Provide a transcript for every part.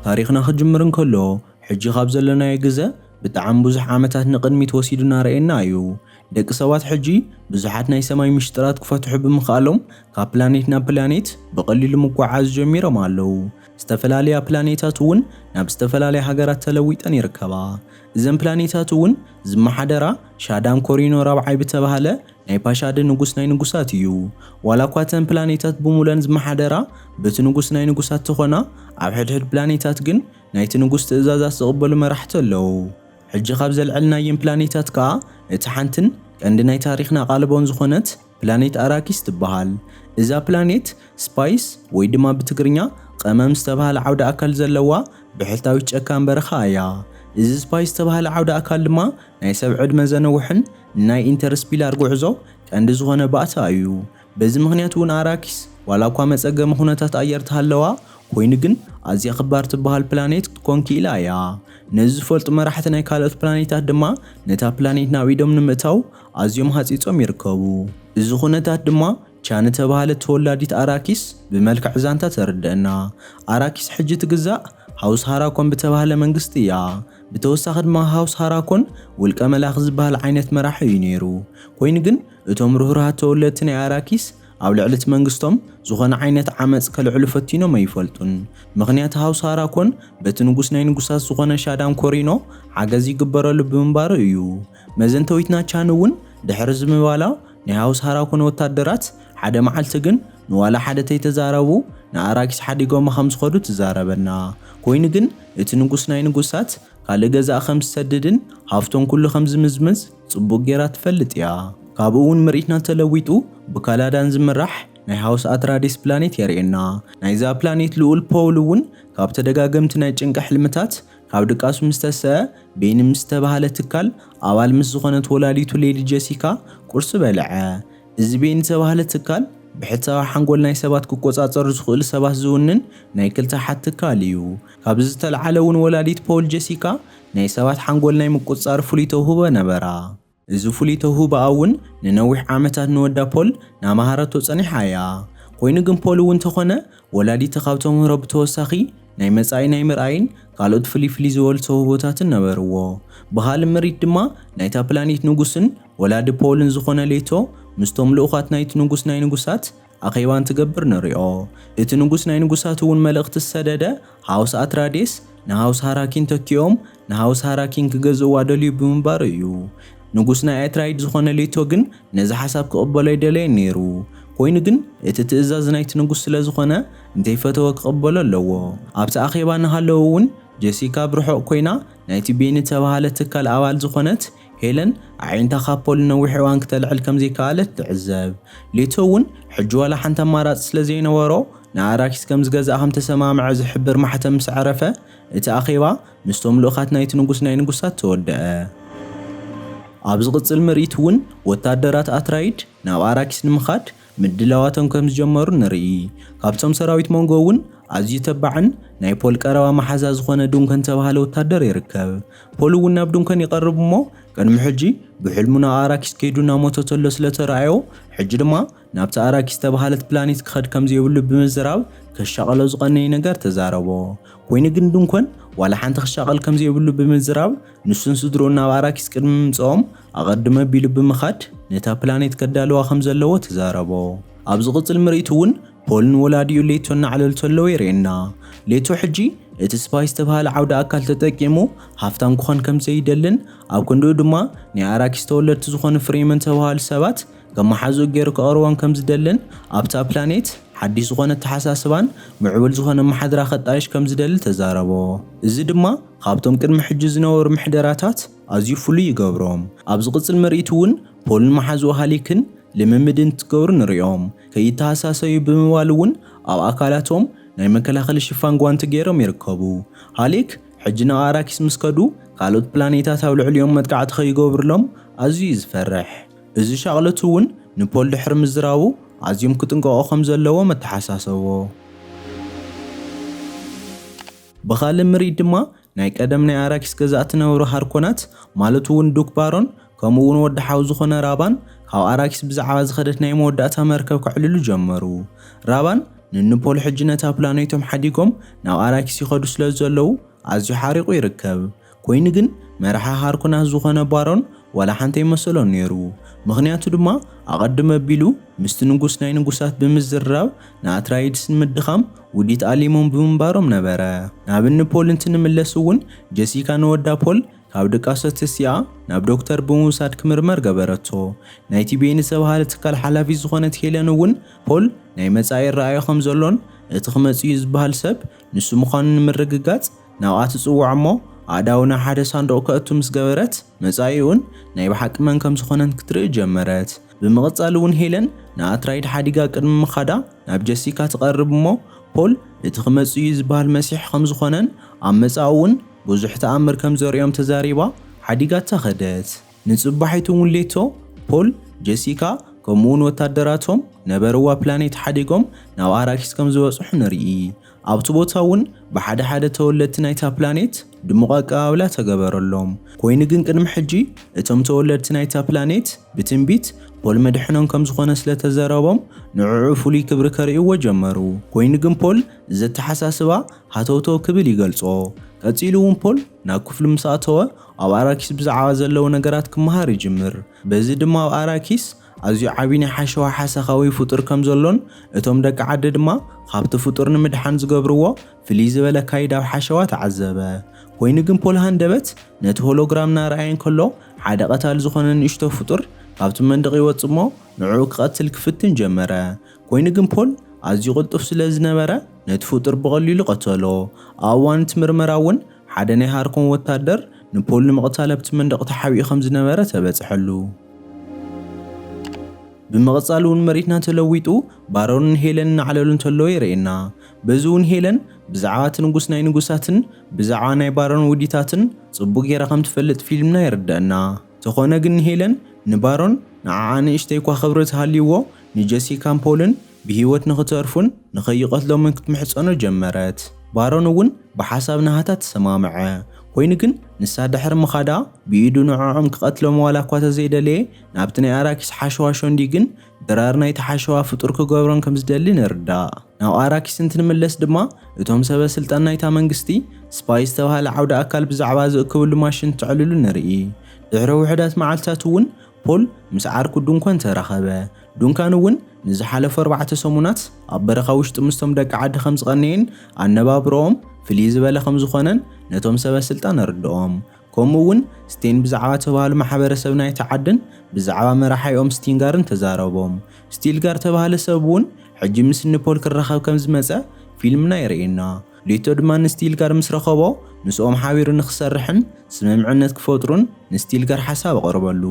ታሪኽና ክጅምር እንከሎ፣ ሕጂ ካብ ዘለናዮ ግዘ ብጣዕሚ ብዙሕ ዓመታት ንቕድሚት ወሲዱና ረኤና እዩ። ደቂ ሰባት ሕጂ ብዙሓት ናይ ሰማይ ምሽጥራት ክፈትሑ ብምኽኣሎም፣ ካብ ፕላኔት ናብ ፕላኔት ብቐሊሉ ምጓዓዝ ጀሚሮም ኣለዉ። ዝተፈላለያ ፕላኔታት እውን ናብ ዝተፈላለያ ሃገራት ተለዊጠን ይርከባ። እዘን ፕላኔታት እውን ዝመሓደራ ሻዳም ኮሪኖ ራብዓይ ብተባህለ ናይ ፓሻዲ ንጉስ ናይ ንጉሳት እዩ። ዋላ እኳ እተን ፕላኔታት ብሙለን ዝመሓደራ በቲ ንጉስ ናይ ንጉሳት ተኾና፣ ኣብ ሕድሕድ ፕላኔታት ግን ናይቲ ንጉስ ትእዛዛት ዝቕበሉ መራሕቲ ኣለዉ። ሕጂ ካብ ዘልዐልናየን ፕላኔታት ከኣ እቲ ሓንትን ቀንዲ ናይ ታሪኽና ቃልቦን ዝኾነት ፕላኔት ኣራኪስ ትበሃል። እዛ ፕላኔት ስፓይስ ወይ ድማ ብትግርኛ ቀመም ዝተባህለ ዓውደ ኣካል ዘለዋ ብሕታዊት ጨካን በረኻ እያ። እዚ ስፓይስ ዝተባህለ ዓውደ ኣካል ድማ ናይ ሰብ ዕድመ ዘነውሕን ንናይ ኢንተርስፒላር ጉዕዞ ቀንዲ ዝኾነ ባእታ እዩ። በዚ ምኽንያት እውን ኣራኪስ ዋላ እኳ መጸገሚ ኩነታት ኣየር ተሃለዋ፣ ኮይኑ ግን ኣዝያ ክባር ትበሃል ፕላኔት ክትኮን ክኢላ እያ። ነዚ ዝፈልጡ መራሕቲ ናይ ካልኦት ፕላኔታት ድማ ነታ ፕላኔት ናብ ኢዶም ንምእታው ኣዝዮም ሃጺጾም ይርከቡ። እዚ ኩነታት ድማ ቻ ንተባህለት ተወላዲት ኣራኪስ ብመልክዕ ዛንታ ተርድአና። ኣራኪስ ሕጂ ትግዛእ ሃውስ ሃራኮን ብተባህለ መንግስቲ እያ። ብተወሳኺ ድማ ሃውስ ሃራኮን ውልቀ መላኺ ዝበሃል ዓይነት መራሒ እዩ ነይሩ። ኮይኑ ግን እቶም ርህሩሃት ተወለድቲ ናይ ኣራኪስ ኣብ ልዕሊ እቲ መንግስቶም ዝኾነ ዓይነት ዓመፅ ከልዕሉ ፈቲኖም ኣይፈልጡን። ምኽንያት ሃውስ ሃራኮን በቲ ንጉስ ናይ ንጉሳት ዝኾነ ሻዳም ኮሪኖ ሓገዝ ይግበረሉ ብምንባሩ እዩ። መዘንተዊትና ቻን እውን ድሕሪ እዚ ምባላ ናይ ሃውስ ሃራኮን ወታደራት ሓደ መዓልቲ ግን ንዋላ ሓደ ተይተዛረቡ ንኣራኪስ ሓዲጎማ ከም ዝኸዱ ትዛረበና። ኮይኑ ግን እቲ ንጉስ ናይ ንጉሳት ካልእ ገዛእ ከም ዝሰድድን ሃፍቶም ኩሉ ከም ዝምዝምዝ ጽቡቕ ጌራ ትፈልጥ እያ። ካብኡ እውን ምርኢትና ተለዊጡ ብካላዳን ዝምራሕ ናይ ሃውስ ኣትራዲስ ፕላኔት የርእየና። ናይዛ ፕላኔት ልኡል ፖውል እውን ካብ ተደጋገምቲ ናይ ጭንቂ ሕልምታት ካብ ድቃሱ ምስ ተሰአ ቤኒ ምስ ተባህለ ትካል ኣባል ምስ ዝኾነት ወላዲቱ ሌዲ ጀሲካ ቁርሲ በልዐ። እዚ ቤኒ ዝተባህለ ትካል ብሕታዊ ሓንጎል ናይ ሰባት ክቆጻጸሩ ዝኽእሉ ሰባት ዝውንን ናይ ክልተ ሓት ትካል እዩ። ካብዚ ዝተልዓለ እውን ወላዲት ፖውል ጀሲካ ናይ ሰባት ሓንጎል ናይ ምቁጽጻር ፍሉይ ተውህቦ ነበራ። እዚ ፍሉይ ተውህቦኣ እውን ንነዊሕ ዓመታት ንወዳ ፖል ናመሃረቶ ጸኒሓ እያ። ኮይኑ ግን ፖል እውን ተኾነ ወላዲታ ካብ ተምህሮ ብተወሳኺ ናይ መጻኢ ናይ ምርኣይን ካልኦት ፍልይ ፍልይ ዝበሉ ተውህቦታትን ነበርዎ። ብኻልእ ምርኢት ድማ ናይታ ፕላኔት ንጉስን ወላዲ ፖልን ዝኾነ ሌቶ ምስቶም ልኡኻት ናይቲ ንጉስ ናይ ንጉሳት ኣኼባን ትገብር ንሪኦ። እቲ ንጉስ ናይ ንጉሳት እውን መልእኽቲ ዝሰደደ ሃውስ ኣትራዴስ ንሃውስ ሃራኪን ተኪኦም ንሃውስ ሃራኪን ክገዝእዋ ደልዩ ብምንባሩ እዩ። ንጉስ ናይ ኣትራይድ ዝኾነ ሌቶ ግን ነዚ ሓሳብ ክቕበሎ ኣይደለየን ነይሩ። ኮይኑ ግን እቲ ትእዛዝ ናይቲ ንጉስ ስለ ዝኾነ እንተይፈተወ ክቕበሎ ኣለዎ። ኣብቲ ኣኼባ እናሃለዉ እውን ጀሲካ ብርሑቕ ኮይና ናይቲ ቤኒ ተባሃለ ትካል ኣባል ዝኾነት ሄለን ኣዒንታ ካብ ፖል ነዊሕ እዋን ክተልዕል ከም ዘይከኣለት ትዕዘብ። ሌቶ እውን ሕጂ ዋላ ሓንቲ ኣማራጺ ስለ ዘይነበሮ ንኣራኪስ ከም ዝገዝኣ ከም ተሰማምዐ ዝሕብር ማሕተም ምስ ኣዕረፈ እቲ ኣኼባ ምስቶም ልኡኻት ናይቲ ንጉስ ናይ ንጉሳት ተወደአ። ኣብ ዝቕጽል ምርኢት እውን ወታደራት ኣትራይድ ናብ ኣራኪስ ንምኻድ ምድላዋቶም ከም ዝጀመሩ ንርኢ። ካብቶም ሰራዊት መንጎ እውን ኣዝዩ ተባዕን ናይ ፖል ቀረባ መሓዛ ዝኾነ ዱንከን ተባሃለ ወታደር ይርከብ። ፖል እውን ናብ ዱንከን ይቐርብ እሞ ቅድሚ ሕጂ ብሕልሙ ናብ ኣራኪስ ከይዱ እናሞተ ተሎ ስለ ተረኣዮ ሕጂ ድማ ናብቲ ኣራኪስ ዝተባሃለት ፕላኔት ክኸድ ከም ዘይብሉ ብምዝራብ ከሻቐሎ ዝቐነየ ነገር ተዛረቦ። ኮይኑ ግን ዱንኮን ዋላ ሓንቲ ክሻቐል ከም ዘይብሉ ብምዝራብ ንሱን ስድርኡን ናብ ኣራኪስ ቅድሚ ምምጽኦም ኣቐድም ኣቢሉ ብምኻድ ነታ ፕላኔት ከዳልዋ ከም ዘለዎ ተዛረቦ። ኣብ ዝቕጽል ምርኢት እውን ፖልን ወላዲኡ ሌቶ እናዕለሉ ተለዉ የርእየና። ሌቶ ሕጂ እቲ ስፓይ ዝተባሃለ ዓውደ ኣካል ተጠቂሙ ሃፍታም ክኾን ከም ዘይደልን ኣብ ክንድኡ ድማ ናይ ኣራኪስ ተወለድቲ ዝኾኑ ፍሪመን ዝተባሃሉ ሰባት ከም መሓዝኡ ገይሩ ከቕርቦም ከም ዝደልን ኣብታ ፕላኔት ሓድሽ ዝኾነ ኣተሓሳስባን ምዕቡል ዝኾነ ኣመሓድራ ከጣይሽ ከም ዝደሊ ተዛረቦ። እዚ ድማ ካብቶም ቅድሚ ሕጂ ዝነበሩ ምሕደራታት ኣዝዩ ፍሉይ ይገብሮም። ኣብ ዝቕጽል ምርኢት እውን ፖልን መሓዝኡ ሃሊክን ልምምድ እንትገብሩ ንሪኦም። ከይተሃሳሰዩ ብምባል እውን ኣብ ኣካላቶም ናይ መከላኸሊ ሽፋን ጓንቲ ገይሮም ይርከቡ። ሃሊክ ሕጂ ናብ ኣራኪስ ምስ ከዱ ካልኦት ፕላኔታት ኣብ ልዕሊኦም መጥቃዕቲ ከይገብሩሎም ኣዝዩ እዩ ዝፈርሕ። እዚ ሻቕለቱ እውን ንፖል ድሕሪ ምዝራቡ ኣዝዮም ክጥንቀቑ ከም ዘለዎም ኣተሓሳሰቦ። ብኻልእ ምርኢት ድማ ናይ ቀደም ናይ ኣራኪስ ገዛእቲ ነበሩ ሃርኮናት ማለት እውን ዱክ ባሮን ከምኡ እውን ወዲ ሓው ዝኾነ ራባን ካብ ኣራኪስ ብዛዕባ ዝኸደት ናይ መወዳእታ መርከብ ከዕልሉ ጀመሩ። ራባን ንንፖል ሕጂ ነታ ፕላኔቶም ሓዲጎም ናብ ኣራኪስ ይኸዱ ስለ ዘለዉ ኣዝዩ ሓሪቑ ይርከብ። ኮይኑ ግን መራሒ ሃርኮናት ዝኾነ ባሮን ዋላ ሓንቲ ኣይመሰሎን ነይሩ። ምኽንያቱ ድማ ኣቐድም ኣቢሉ ምስቲ ንጉስ ናይ ንጉሳት ብምዝርራብ ንኣትራይድስ ንምድኻም ውዲት ኣሊሞም ብምንባሮም ነበረ። ናብ ንፖል እንትንምለስ እውን ጀሲካ ንወዳ ፖል ካብ ድቃሶ ተሲኣ ናብ ዶክተር ብምውሳድ ክምርመር ገበረቶ። ናይ ቲ ቢ ኤን ዝተባህለ ትካል ሓላፊ ዝኾነት ሄለን እውን ፖል ናይ መጻኢ ረኣዮ ከም ዘሎን እቲ ክመጽእ እዩ ዝበሃል ሰብ ንሱ ምዃኑ ንምርግጋጽ ናብኣ ትጽውዖ እሞ ኣእዳው ናብ ሓደ ሳንዱቕ ከእቱ ምስ ገበረት መጻኢኡን ናይ ብሓቂ መን ከም ዝኾነን ክትርኢ ጀመረት። ብምቕጻል እውን ሄለን ንኣትራይድ ሓዲጋ ቅድሚ ምኻዳ ናብ ጀሲካ ትቐርብ እሞ ፖል እቲ ክመጽእ እዩ ዝበሃል መሲሕ ከም ዝኾነን ኣብ መጻኡ እውን ብዙሕ ተኣምር ከም ዘርእዮም ተዛሪባ ሓዲጋታ ኸደት። ንጽባሒቱ እውን ሌቶ ፖል፣ ጀሲካ ከምኡውን ወታደራቶም ነበርዋ ፕላኔት ሓዲጎም ናብ ኣራኪስ ከም ዝበጽሑ ንርኢ። ኣብቲ ቦታ እውን ብሓደ ሓደ ተወለድቲ ናይታ ፕላኔት ድሙቕ ኣቀባብላ ተገበረሎም። ኮይኑ ግን ቅድሚ ሕጂ እቶም ተወለድቲ ናይታ ፕላኔት ብትንቢት ፖል መድሕኖም ከም ዝኾነ ስለ ተዘረቦም ንዕዑ ፍሉይ ክብሪ ከርእይዎ ጀመሩ። ኮይኑ ግን ፖል እዚ ኣተሓሳስባ ሃተውተው ክብል ይገልጾ። ቀጺሉ እውን ፖል ናብ ክፍሉ ምስ ኣተወ ኣብ ኣራኪስ ብዛዕባ ዘለዉ ነገራት ክመሃር ይጅምር። በዚ ድማ ኣብ ኣራኪስ ኣዝዩ ዓቢ ናይ ሓሸዋ ሓሰኻ ወይ ፍጡር ከም ዘሎን እቶም ደቂ ዓዲ ድማ ካብቲ ፍጡር ንምድሓን ዝገብርዎ ፍልይ ዝበለ ኣካይዳ ኣብ ሓሸዋ ተዓዘበ። ኮይኑ ግን ፖል ሃንደበት ነቲ ሆሎግራም እናረኣየ እንከሎ ሓደ ቀታሊ ዝኾነ ንእሽቶ ፍጡር ካብቲ መንደቕ ይወጽእ እሞ ንዕኡ ክቐትል ክፍትን ጀመረ። ኮይኑ ግን ፖል ኣዝዩ ቅልጡፍ ስለ ዝነበረ ነቲ ፍጡር ብቐሊሉ ቀተሎ። ኣብ እዋን እቲ ምርመራ እውን ሓደ ናይ ሃርኮን ወታደር ንፖል ንምቕታል ኣብቲ መንደቕ ተሓቢኡ ከም ዝነበረ ተበጽሐሉ። ብምቕጻል እውን መሬትና ተለዊጡ ባሮንን ሄለንን እናዕለሉ እንተለዉ የርእየና። በዚ እውን ሄለን ብዛዕባ እቲ ንጉስ ናይ ንጉሳትን ብዛዕባ ናይ ባሮን ውዲታትን ጽቡቕ ጌራ ከም ትፈልጥ ፊልምና የርድአና። ተኾነ ግን ሄለን ንባሮን ንዓኣ ንእሽተይ እኳ ክብሪ ተሃልይዎ ንጀሲካን ፖልን ብህይወት ንኽተርፉን ንኸይቐትሎምን ክትምሕጸኖ ጀመረት። ባሮን እውን ብሓሳብ ናሃታ ተሰማምዐ። ኮይኑ ግን ንሳ ድሕሪ ምኻዳ ብኢዱ ንዕዖም ክቐትሎም ዋላ እኳ ተዘይደለየ ናብቲ ናይ ኣራኪስ ሓሸዋ ሸንዲግን ድራር ናይቲ ሓሸዋ ፍጡር ክገብሮን ከም ዝደሊ ንርዳእ። ናብ ኣራኪስ እንትንምለስ ድማ እቶም ሰበ ስልጣን ናይታ መንግስቲ ስፓይ ዝተባህለ ዓውደ ኣካል ብዛዕባ ዝእክብሉ ማሽን ተዕልሉ ንርኢ። ድሕሪ ውሑዳት መዓልትታት እውን ፖል ምስ ዓርኩ ዱንኮን ተራኸበ። ዱንካን እውን ንዝሓለፉ ኣርባዕተ ሰሙናት ኣብ በረኻ ውሽጢ ምስቶም ደቂ ዓዲ ከም ዝቐነየን ኣነባብርኦም ፍልይ ዝበለ ከም ዝኾነን ነቶም ሰበ ስልጣን ኣርድኦም። ከምኡ እውን ስቴን ብዛዕባ ተባህሉ ማሕበረሰብ ናይቲ ዓድን ብዛዕባ መራሓይኦም ስቲንጋርን ተዛረቦም። ስቲልጋር ተባህለ ሰብ እውን ሕጂ ምስ ንፖል ክራኸብ ከም ዝመጸ ፊልምና የርእየና። ሌቶ ድማ ንስቲልጋር ምስ ረኸቦ ምስኦም ሓቢሩ ንክሰርሕን ስምምዕነት ክፈጥሩን ንስቲልጋር ሓሳብ ኣቕረበሉ።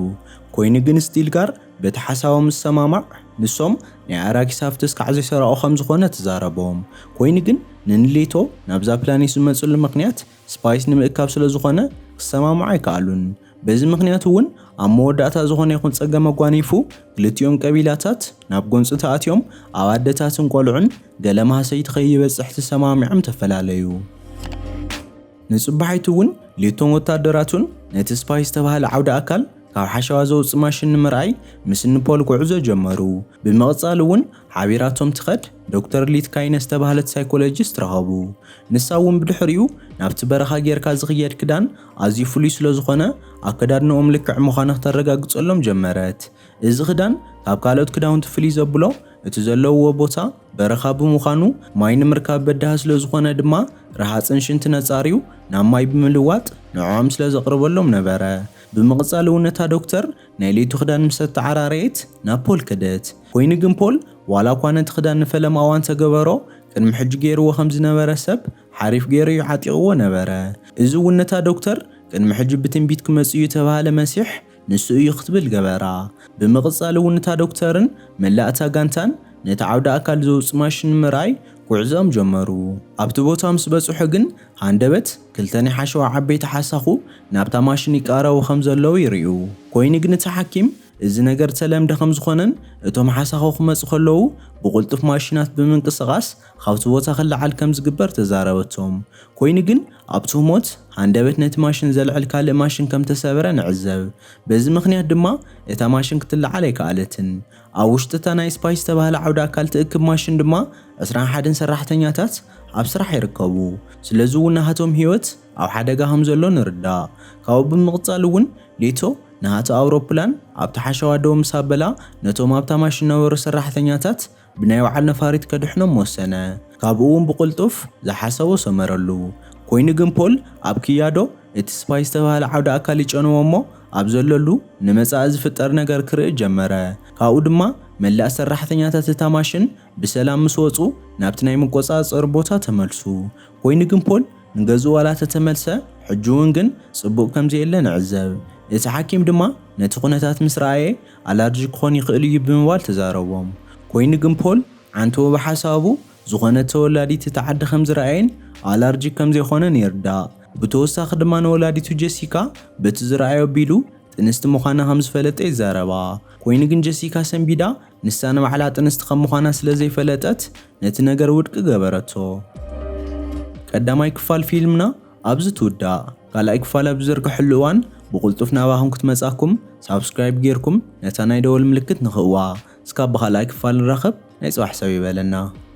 ኮይኑ ግን ስቲልጋር በቲ ሓሳቦም ዝሰማማዕ ንሶም ናይ ኣራኪስ ሃፍቲ እስካዕ ዘይሰረቑ ከም ዝኾነ ተዛረቦም። ኮይኑ ግን ንንሌቶ ናብዛ ፕላኔት ዝመጽሉ ምኽንያት ስፓይስ ንምእካብ ስለ ዝኾነ ክሰማምዑ ኣይከኣሉን። በዚ ምኽንያት እውን ኣብ መወዳእታ ዝኾነ ይኹን ጸገም ኣጓኒፉ ክልቲኦም ቀቢላታት ናብ ጎንጺ ተኣትዮም ኣብ ኣደታትን ቆልዑን ገለ ማህሰይቲ ከይበጽሕ ተሰማሚዖም ተፈላለዩ። ንጽባሒቱ እውን ሌቶን ወታደራቱን ነቲ ስፓይ ዝተባህለ ዓውደ ኣካል ካብ ሓሸዋ ዘውጽእ ማሽን ንምርኣይ ምስ ንፖል ጉዕዞ ጀመሩ። ብምቕጻል እውን ሓቢራቶም ትኸድ ዶክተር ሊት ካይነ ዝተባህለት ሳይኮሎጂስት ረኸቡ። ንሳ እውን ብድሕሪኡ ናብቲ በረኻ ጌርካ ዝኽየድ ክዳን ኣዝዩ ፍሉይ ስለ ዝኾነ ኣከዳድንኦም ልክዕ ምዃኑ ክተረጋግጸሎም ጀመረት። እዚ ክዳን ካብ ካልኦት ክዳውንቲ ፍልይ ዘብሎ እቲ ዘለውዎ ቦታ በረኻ ብምዃኑ ማይ ንምርካብ በዳሂ ስለ ዝኾነ ድማ ረሃጽን ሽንትን ኣጻርዩ ናብ ማይ ብምልዋጥ ንዕኦም ስለ ዘቕርበሎም ነበረ። ብምቕጻል እውን ነታ ዶክተር ናይ ለይቱ ክዳን ምስ ኣተዓራረየት ናብ ፖል ከደት። ኮይኑ ግን ፖል ዋላ እኳ ነቲ ክዳን ንፈለማ እዋን ተገበሮ ቅድሚ ሕጂ ገይርዎ ከም ዝነበረ ሰብ ሓሪፍ ገይሩ እዩ ዓጢቕዎ ነበረ። እዚ እውን ነታ ዶክተር ቅድሚ ሕጂ ብትንቢት ክመጽእ እዩ ተባህለ መሲሕ ንሱ እዩ ክትብል ገበራ። ብምቕጻል እውን እታ ዶክተርን መላእታ ጋንታን ነቲ ዓውደ ኣካል ዘውጽእ ማሽን ንምርኣይ ጉዕዞኦም ጀመሩ። ኣብቲ ቦታ ምስ በጽሑ ግን ሃንደበት ክልተ ናይ ሓሸዋ ዓበይቲ ሓሳኹ ናብታ ማሽን ይቃረቡ ከም ዘለዉ ይርእዩ። ኮይኑ ግን እቲ ሓኪም እዚ ነገር ተለምደ ከም ዝኾነን እቶም ሓሳኹ ክመጹ ከለዉ ብቕልጡፍ ማሽናት ብምንቅስቓስ ካብቲ ቦታ ክለዓል ከም ዝግበር ተዛረበቶም። ኮይኑ ግን ኣብቲ ህሞት ሃንደበት ነቲ ማሽን ዘልዕል ካልእ ማሽን ከም ተሰበረ ንዕዘብ። በዚ ምኽንያት ድማ እታ ማሽን ክትለዓል ኣይከኣለትን። ኣብ ውሽጢ እታ ናይ ስፓይ ዝተባህለ ዓውደ ኣካል ትእክብ ማሽን ድማ ዕስራን ሓደን ሰራሕተኛታት ኣብ ስራሕ ይርከቡ። ስለዚ እውን ናሃቶም ህይወት ኣብ ሓደጋ ከም ዘሎ ንርዳእ። ካብኡ ብምቕጻል እውን ሌቶ ናሃቶ ኣውሮፕላን ኣብቲ ሓሸዋ ደው ምስ ኣበላ ነቶም ኣብታ ማሽን ነበሩ ሰራሕተኛታት ብናይ በዓል ነፋሪት ከድሕኖም ወሰነ። ካብኡ እውን ብቕልጡፍ ዝሓሰቦ ሰመረሉ። ኮይኑ ግን ፖል ኣብ ክያዶ እቲ ስፓይ ዝተባህለ ዓውደ ኣካል ይጨንዎ እሞ ኣብ ዘለሉ ንመጻኢ ዝፍጠር ነገር ክርኢ ጀመረ። ካብኡ ድማ መላእ ሰራሕተኛታት እታ ማሽን ብሰላም ምስ ወጹ ናብቲ ናይ መቆጻጸሪ ቦታ ተመልሱ። ኮይኑ ግን ፖል ንገዝኡ ዋላ ተተመልሰ ሕጂ እውን ግን ጽቡቕ ከም ዘየለ ንዕዘብ። እቲ ሓኪም ድማ ነቲ ኩነታት ምስ ረኣየ ኣላርጂ ክኾን ይኽእል እዩ ብምባል ተዛረቦም። ኮይኑ ግን ፖል ዓንትዎ ብሓሳቡ ዝኾነት ተወላዲት እቲ ዓዲ ከም ዝረኣየን ኣላርጂክ ከም ዘይኮነን ይርዳእ። ብተወሳኺ ድማ ንወላዲቱ ጀሲካ በቲ ዝረኣዮ ኣቢሉ ጥንስቲ ምዃና ከም ዝፈለጠ ይዛረባ። ኮይኑ ግን ጀሲካ ሰንቢዳ ንሳ ንባዕላ ጥንስቲ ከም ምዃና ስለ ዘይፈለጠት ነቲ ነገር ውድቂ ገበረቶ። ቀዳማይ ክፋል ፊልምና ኣብዚ ትውዳእ። ካልኣይ ክፋል ኣብ ዝዝርግሐሉ እዋን ብቕልጡፍ ናባኹም ክትመጻኩም ሳብስክራይብ ጌርኩም ነታ ናይ ደወል ምልክት ንኽእዋ። እስካብ ብኻልኣይ ክፋል ንራኸብ። ናይ ጽባሕ ሰብ ይበለና።